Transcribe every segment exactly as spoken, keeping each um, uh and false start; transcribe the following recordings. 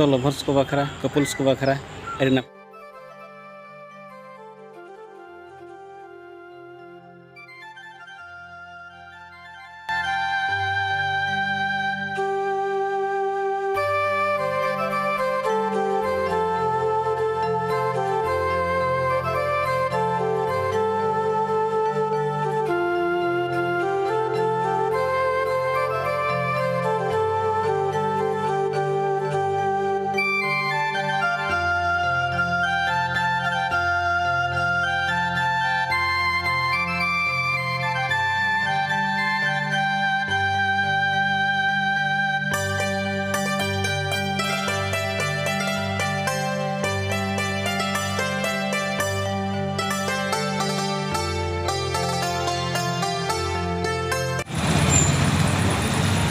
ᱛᱚ lovers ᱠᱚ ᱵᱟᱠᱷᱨᱟ, couples ᱠᱚ ᱵᱟᱠᱷᱨᱟ ᱟᱹᱰᱤ ᱱᱟᱯᱟᱭ᱾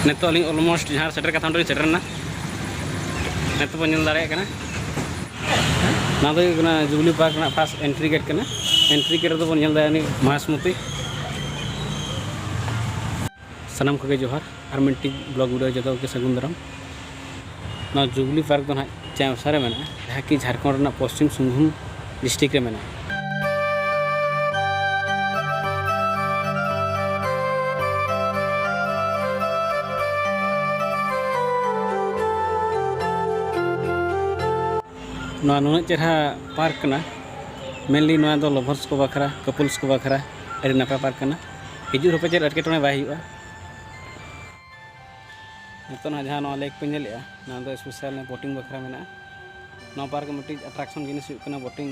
ᱱᱤᱛᱚᱜ ᱟᱹᱞᱤᱧ almost ᱡᱟᱦᱟᱸ ᱨᱮ ᱥᱮᱴᱮᱨ ᱠᱟᱛᱷᱟ, ᱚᱸᱰᱮ ᱞᱤᱧ ᱥᱮᱴᱮᱨ ᱮᱱᱟ᱾ ᱱᱤᱛᱚᱜ ᱵᱚᱱ ᱧᱮᱞ ᱫᱟᱲᱮᱭᱟᱜ ᱠᱟᱱᱟ, ᱱᱚᱣᱟ ᱫᱚ ᱦᱩᱭᱩᱜ ᱠᱟᱱᱟ ᱡᱩᱵᱽᱞᱤ ᱯᱟᱨᱠ ᱨᱮᱱᱟᱜ first entry gate ᱠᱟᱱᱟ᱾ Entry gate ᱨᱮᱫᱚ ᱵᱚᱱ ᱧᱮᱞ ᱫᱟᱲᱮᱭᱟᱜᱼᱟ ᱩᱱᱤ ᱢᱚᱦᱮᱥᱢᱚᱛᱤ᱾ ᱥᱟᱱᱟᱢ ᱠᱚᱜᱮ ᱡᱚᱦᱟᱨ, ᱟᱨ ᱢᱤᱫᱴᱤᱡ vlog video ᱡᱚᱛᱚ ᱠᱚᱜᱮ ᱥᱟᱹᱜᱩᱱ ᱫᱟᱨᱟᱢ᱾ ᱱᱚᱣᱟ ᱡᱩᱵᱽᱞᱤ ᱯᱟᱨᱠ ᱫᱚ ᱱᱟᱦᱟᱜ ᱪᱟᱸᱭᱵᱟᱥᱟ ᱨᱮ ᱢᱮᱱᱟᱜᱼᱟ, ᱡᱟᱦᱟᱸ ᱠᱤ ᱡᱷᱟᱲᱠᱷᱚᱸᱰ ᱨᱮᱱᱟᱜ ᱯᱚᱥᱪᱤᱢ ᱥᱤᱝᱵᱷᱩᱢ district ᱨᱮ ᱢᱮᱱᱟᱜᱼᱟ᱾ ᱱᱚᱣᱟ ᱱᱩᱱᱟᱹᱜ ᱪᱮᱦᱨᱟ ᱯᱟᱨᱠ ᱠᱟᱱᱟ, mainly ᱱᱚᱣᱟ ᱫᱚ lovers ᱠᱚ ᱵᱟᱠᱷᱨᱟ, couples ᱠᱚ ᱵᱟᱠᱷᱨᱟ ᱟᱹᱰᱤ ᱱᱟᱯᱟᱭ ᱯᱟᱨᱠ ᱠᱟᱱᱟ᱾ ᱦᱤᱡᱩᱜ ᱨᱮᱦᱚᱸ ᱯᱮ ᱪᱮᱫ ᱮᱴᱠᱮᱴᱚᱬᱮ ᱵᱟᱭ ᱦᱩᱭᱩᱜᱼᱟ᱾ ᱱᱤᱛᱚᱜ ᱱᱟᱦᱟᱜ ᱡᱟᱦᱟᱸ ᱱᱚᱣᱟ ᱞᱮᱠ ᱯᱮ ᱧᱮᱞᱮᱜᱼᱟ, ᱱᱚᱣᱟ ᱫᱚ special boating ᱵᱟᱠᱷᱨᱟ ᱢᱮᱱᱟᱜᱼᱟ᱾ ᱱᱚᱣᱟ ᱯᱟᱨᱠ ᱢᱤᱫᱴᱤᱡ attraction ᱡᱤᱱᱤᱥ ᱦᱩᱭᱩᱜ ᱠᱟᱱᱟ boating᱾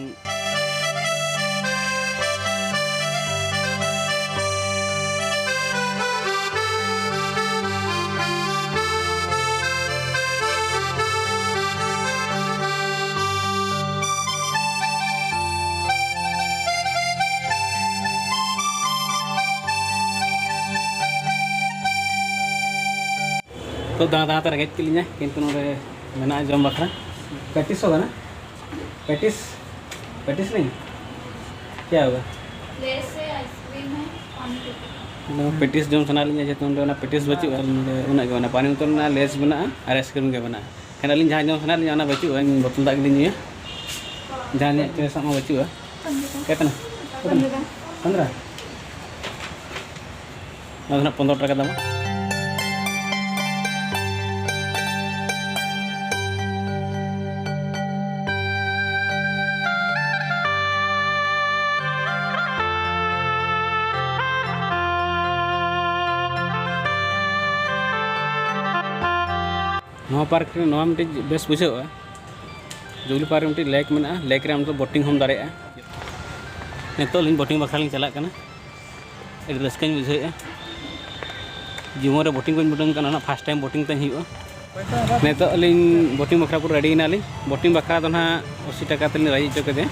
ᱛᱚ ᱫᱟᱬᱟ ᱫᱟᱬᱟ ᱛᱮ ᱨᱮᱸᱜᱮᱡ ᱠᱮᱫ ᱞᱤᱧᱟ, ᱠᱤᱱᱛᱩ ᱱᱚᱰᱮ ᱢᱮᱱᱟᱜᱼᱟ ᱡᱚᱢ ᱵᱟᱠᱷᱨᱟ᱾ ᱯᱮᱴᱤᱥ ᱦᱚᱸ ᱠᱟᱱᱟ, ᱯᱮᱴᱤᱥ, ᱯᱮᱴᱤᱥ ᱱᱟᱦᱤ, ᱠᱭᱟ ᱦᱳᱜᱟ? ᱞᱮᱥ ᱥᱮ ᱟᱭᱤᱥᱠᱨᱤᱢ ᱦᱮ, ᱯᱟᱱᱤ ᱯᱩᱨᱤ᱾ ᱱᱚᱣᱟ ᱯᱮᱴᱤᱥ ᱡᱚᱢ ᱥᱟᱱᱟ ᱞᱤᱧᱟ, ᱡᱮᱦᱮᱛᱩ ᱱᱚᱰᱮ ᱚᱱᱟ ᱯᱮᱴᱤᱥ ᱵᱟᱹᱪᱩᱜᱼᱟ, ᱱᱚᱰᱮ ᱩᱱᱟᱹᱜ ᱜᱮ ᱢᱮᱱᱟᱜᱼᱟ, ᱯᱟᱱᱤ ᱵᱳᱛᱚᱞ ᱢᱮᱱᱟᱜᱼᱟ, ᱞᱮᱥ ᱢᱮᱱᱟᱜᱼᱟ ᱟᱨ ᱟᱭᱤᱥᱠᱨᱤᱢ ᱜᱮ ᱢᱮᱱᱟᱜᱼᱟ᱾ ᱟᱹᱞᱤᱧ ᱡᱟᱦᱟᱸ ᱧᱩ ᱥᱟᱱᱟᱭᱮᱫ ᱞᱤᱧᱟ, ᱚᱱᱟ ᱵᱟᱹᱪᱩᱜᱼᱟ, ᱤᱧ ᱵᱚᱛᱚᱞ ᱫᱟᱜ ᱜᱮᱞᱤᱧ ᱧᱩᱭᱟ᱾ ᱡᱟᱦᱟᱸ ᱧᱩ ᱪᱚᱭᱮᱥ ᱢᱟ ᱵᱟᱹᱪᱩᱜᱼᱟ᱾ ᱠᱮᱛᱱᱟ? ᱯᱚᱱᱫᱽᱨᱚ᱾ ᱱᱚᱣᱟ ᱫᱚ ᱱᱟᱜ ᱯᱚᱱᱫᱽᱨᱚ ᱴᱟᱠᱟ ᱫᱟᱢᱟ᱾ ᱱᱚᱣᱟ ᱯᱟᱨᱠ ᱨᱮ ᱱᱚᱣᱟ ᱢᱤᱫᱴᱤᱡ ᱵᱮᱥ ᱵᱩᱡᱷᱟᱹᱜᱼᱟ, ᱡᱩᱵᱽᱞᱤ ᱯᱟᱨᱠ ᱨᱮ ᱢᱤᱫᱴᱤᱡ ᱞᱮᱠ ᱢᱮᱱᱟᱜᱼᱟ, ᱞᱮᱠ ᱨᱮ ᱟᱢ ᱫᱚ ᱵᱳᱴᱤᱝ ᱦᱚᱸᱢ ᱫᱟᱲᱮᱭᱟᱜᱼᱟ᱾ ᱱᱤᱛᱚᱜ ᱟᱹᱞᱤᱧ ᱵᱳᱴᱤᱝ ᱵᱟᱠᱷᱨᱟ ᱞᱤᱧ ᱪᱟᱞᱟᱜ ᱠᱟᱱᱟ, ᱟᱹᱰᱤ ᱨᱟᱹᱥᱠᱟᱹᱧ ᱵᱩᱡᱷᱟᱹᱣᱮᱫᱼᱟ᱾ ᱡᱤᱵᱚᱱ ᱨᱮ ᱵᱳᱴᱤᱝ ᱵᱟᱹᱧ ᱵᱳᱴᱤᱝ ᱠᱟᱱᱟ, ᱚᱱᱟ ᱯᱷᱟᱥᱴ ᱴᱟᱭᱤᱢ ᱵᱳᱴᱤᱝ ᱛᱤᱧ ᱦᱩᱭᱩᱜᱼᱟ᱾ ᱱᱤᱛᱚᱜ ᱟᱹᱞᱤᱧ ᱵᱳᱴᱤᱝ ᱵᱟᱠᱷᱨᱟ ᱯᱩᱨᱟᱹ ᱨᱮᱰᱤ ᱮᱱᱟᱞᱤᱧ᱾ ᱵᱳᱴᱤᱝ ᱵᱟᱠᱷᱨᱟ ᱫᱚ ᱱᱟᱦᱟᱜ ᱟᱥᱤ ᱴᱟᱠᱟ ᱛᱮᱞᱤᱧ ᱨᱟᱡᱤ ᱦᱚᱪᱚ ᱠᱮᱫᱮᱭᱟ᱾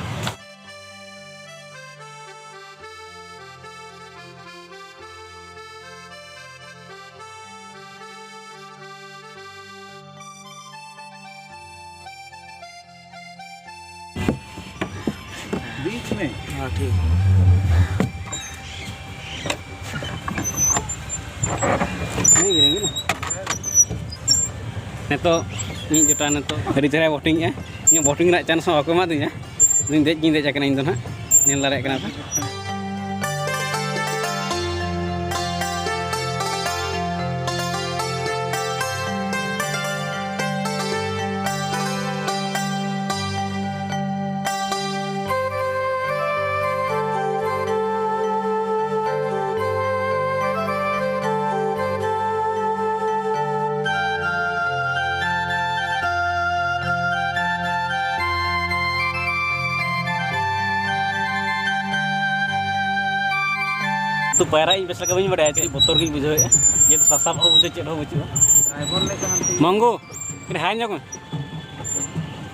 बीच में। हाँ, ठीक। नहीं गिरेंगे ना। ᱱᱤᱛᱚᱜ ᱤᱧ ᱡᱚᱴᱟ ᱱᱤᱛᱚᱜ ᱟᱹᱰᱤ ᱪᱮᱦᱨᱟᱭ ᱵᱳᱴᱤᱝ ᱮᱜᱼᱟ᱾ ᱤᱧᱟᱹᱜ ᱵᱳᱴᱤᱝ ᱨᱮᱱᱟᱜ ᱪᱟᱱᱥ ᱦᱚᱸ ᱵᱟᱠᱚ ᱮᱢᱟᱫᱤᱧᱟ᱾ ᱤᱧ ᱫᱮᱡ ᱜᱤᱧ ᱫᱮᱡ ᱟᱠᱟᱱᱟ ᱤᱧ ᱫᱚ ᱱᱟᱦᱟᱜ, ᱧᱮᱞ ᱫᱟᱲᱮᱭᱟᱜ ᱠᱟᱱᱟ ᱯᱮ᱾ ᱛᱚ, ᱯᱟᱭᱨᱟᱜ ᱤᱧ ᱵᱮᱥ ᱞᱮᱠᱟ ᱵᱟᱹᱧ ᱵᱟᱰᱟᱭᱟ, ᱠᱟᱹᱴᱤᱡ ᱵᱚᱛᱚᱨ ᱜᱤᱧ ᱵᱩᱡᱷᱟᱹᱣᱮᱫᱼᱟ, ᱡᱮᱦᱮᱛᱩ ᱥᱟᱥᱟᱵ ᱦᱚᱸ ᱵᱩᱡᱷᱟᱹᱣ, ᱪᱮᱫ ᱦᱚᱸ ᱵᱟᱹᱪᱩᱜᱼᱟ᱾ ᱰᱨᱟᱭᱵᱷᱟᱨ ᱞᱮᱠᱟ ᱦᱟᱱᱛᱮ ᱢᱚᱝᱜᱩ, ᱠᱟᱹᱴᱤᱡ ᱦᱟᱭ ᱧᱚᱜ ᱢᱮ᱾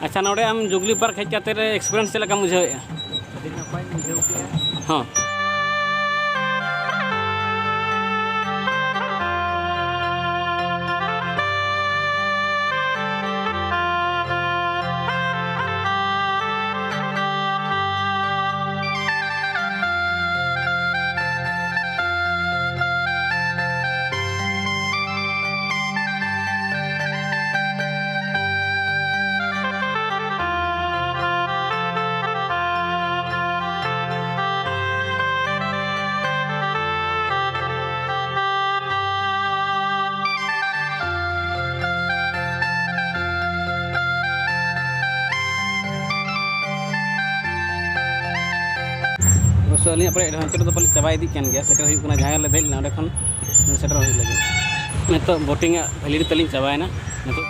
ᱟᱪᱪᱷᱟ, ᱱᱚᱰᱮ ᱟᱢ ᱡᱩᱵᱽᱞᱤ ᱯᱟᱨᱠ ᱦᱮᱡ ᱠᱟᱛᱮ ᱨᱮ ᱮᱠᱥᱯᱤᱨᱤᱭᱮᱱᱥ ᱪᱮᱫ ᱞᱮᱠᱟᱢ ᱵᱩᱡᱷᱟᱹᱣᱮᱫᱼᱟ? ᱟᱹᱰᱤ ᱱᱟᱯᱟᱭᱤᱧ ᱵᱩᱡᱷᱟᱹᱣ ᱠᱮᱫᱼᱟ᱾ ᱦᱚᱸ᱾ So, ᱟᱹᱞᱤᱧᱟᱜ ᱯᱨᱟᱭ adventure ᱫᱚ ᱯᱟᱞᱮ ᱪᱟᱵᱟ ᱤᱫᱤᱜ ᱠᱟᱱ ᱜᱮᱭᱟ, ᱥᱮᱴᱮᱨ ᱦᱩᱭᱩᱜ ᱠᱟᱱᱟ, ᱡᱟᱦᱟᱸ ᱨᱮᱞᱮ ᱫᱮᱡ ᱞᱮᱱᱟ ᱚᱸᱰᱮ ᱠᱷᱚᱱ ᱱᱚᱰᱮ ᱥᱮᱴᱮᱨ ᱦᱩᱭᱩᱜ ᱞᱟᱹᱜᱤᱫ᱾ ᱱᱤᱛᱚᱜ ᱵᱳᱴᱤᱝ ᱟᱜ validity ᱛᱟᱹᱞᱤᱧ ᱪᱟᱵᱟᱭᱮᱱᱟ᱾ ᱱᱤᱛᱚᱜ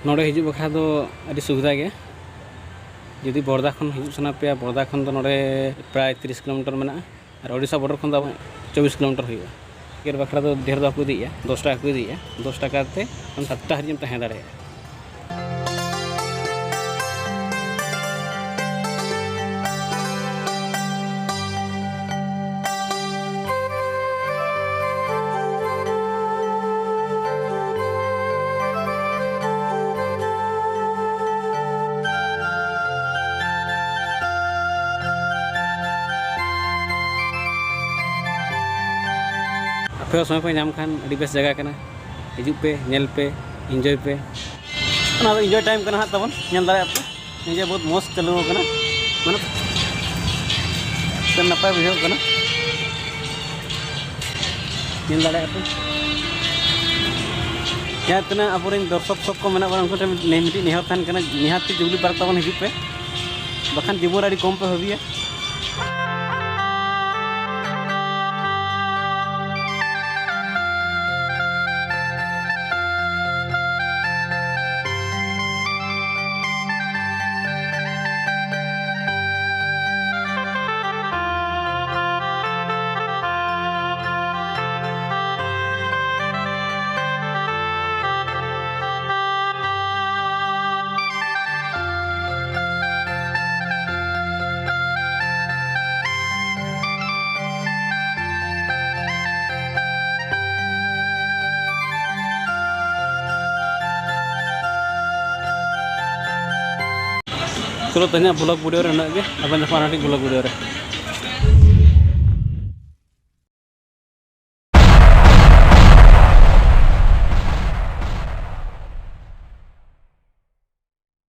ᱱᱚᱰᱮ ᱦᱤᱡᱩᱜ ᱵᱟᱠᱷᱨᱟ ᱫᱚ ᱟᱹᱰᱤ ᱥᱩᱵᱤᱫᱷᱟ ᱜᱮ᱾ ᱡᱩᱫᱤ ᱵᱚᱨᱫᱟ ᱠᱷᱚᱱ ᱦᱤᱡᱩᱜ ᱥᱟᱱᱟ ᱯᱮᱭᱟ, ᱵᱚᱨᱫᱟ ᱠᱷᱚᱱ ᱫᱚ ᱱᱚᱰᱮ ᱯᱨᱟᱭ ᱛᱤᱨᱤᱥ ᱠᱤᱞᱳᱢᱤᱴᱟᱨ ᱢᱮᱱᱟᱜᱼᱟ, ᱟᱨ ᱳᱰᱤᱥᱟ border ᱠᱷᱚᱱ ᱫᱚ ᱪᱚᱵᱵᱤᱥ ᱠᱤᱞᱳᱢᱤᱴᱟᱨ ᱦᱩᱭᱩᱜᱼᱟ᱾ ᱴᱤᱠᱤᱴ ᱵᱟᱠᱷᱨᱟ ᱫᱚ ᱰᱷᱮᱨ ᱫᱚ ᱵᱟᱠᱚ ᱤᱫᱤᱭᱮᱫᱼᱟ, ᱫᱚᱥ ᱴᱟᱠᱟ ᱠᱚ ᱤᱫᱤᱭᱮᱫᱼᱟ᱾ ᱫᱚᱥ ᱴᱟᱠᱟ ᱛᱮ ᱟᱢ ᱥᱟᱛᱴᱟ ᱦᱟᱹᱨᱤᱡ ᱮᱢ ᱛᱟᱦᱮᱸ ᱫᱟᱲᱮᱭᱟᱜᱼᱟ᱾ ᱟᱯᱮ ᱦᱚᱸ ᱥᱚᱢᱚᱭ ᱯᱮ ᱧᱟᱢ ᱠᱷᱟᱱ, ᱟᱹᱰᱤ ᱵᱮᱥ ᱡᱟᱭᱜᱟ ᱠᱟᱱᱟ᱾ ᱦᱤᱡᱩᱜ ᱯᱮ, ᱧᱮᱞ ᱯᱮ, enjoy ᱯᱮ᱾ ᱚᱱᱟ ᱫᱚ enjoy time ᱠᱟᱱᱟ ᱦᱟᱸᱜ ᱛᱟᱵᱚᱱ, ᱧᱮᱞ ᱫᱟᱲᱮᱭᱟᱜ ᱯᱮ᱾ ᱱᱤᱡᱮ ᱵᱚᱦᱩᱛ ᱢᱚᱡᱽ ᱪᱟᱹᱞᱩ ᱟᱠᱟᱱᱟ, ᱢᱟᱱᱮ ᱥᱮ ᱱᱟᱯᱟᱭ ᱵᱩᱡᱷᱟᱹᱜ ᱠᱟᱱᱟ, ᱧᱮᱞ ᱫᱟᱲᱮᱭᱟᱜ ᱯᱮ᱾ ᱡᱟᱦᱟᱸ ᱛᱤᱱᱟᱹᱜ ᱟᱵᱚᱨᱮᱱ ᱫᱚᱨᱥᱚᱠ ᱥᱚᱠ ᱠᱚ ᱢᱮᱱᱟᱜ ᱵᱚᱱᱟ, ᱩᱱᱠᱩ ᱴᱷᱮᱱ ᱢᱤᱫ-, ᱢᱤᱫᱴᱤᱡ ᱱᱮᱦᱚᱨ ᱛᱟᱦᱮᱱ ᱠᱟᱱᱟ, ᱱᱤᱦᱟᱹᱛ ᱛᱮ ᱡᱩᱵᱽᱞᱤ ᱯᱟᱨᱠ ᱛᱟᱵᱚᱱ ᱦᱤᱡᱩᱜ ᱯᱮ, ᱵᱟᱠᱷᱟᱱ ᱡᱤᱵᱚᱱ ᱨᱮ ᱟᱹᱰᱤ ᱠᱚᱢ ᱯᱮ ᱵᱷᱟᱹᱵᱤᱭᱟ᱾ ᱪᱚᱞᱚ, ᱛᱮᱦᱮᱧᱟᱜ vlog video ᱨᱮ ᱩᱱᱟᱹᱜ ᱜᱮ, ᱟᱵᱮᱱ ᱧᱟᱯᱟᱢ ᱟᱨ ᱢᱤᱫᱴᱤᱡ vlog video ᱨᱮ᱾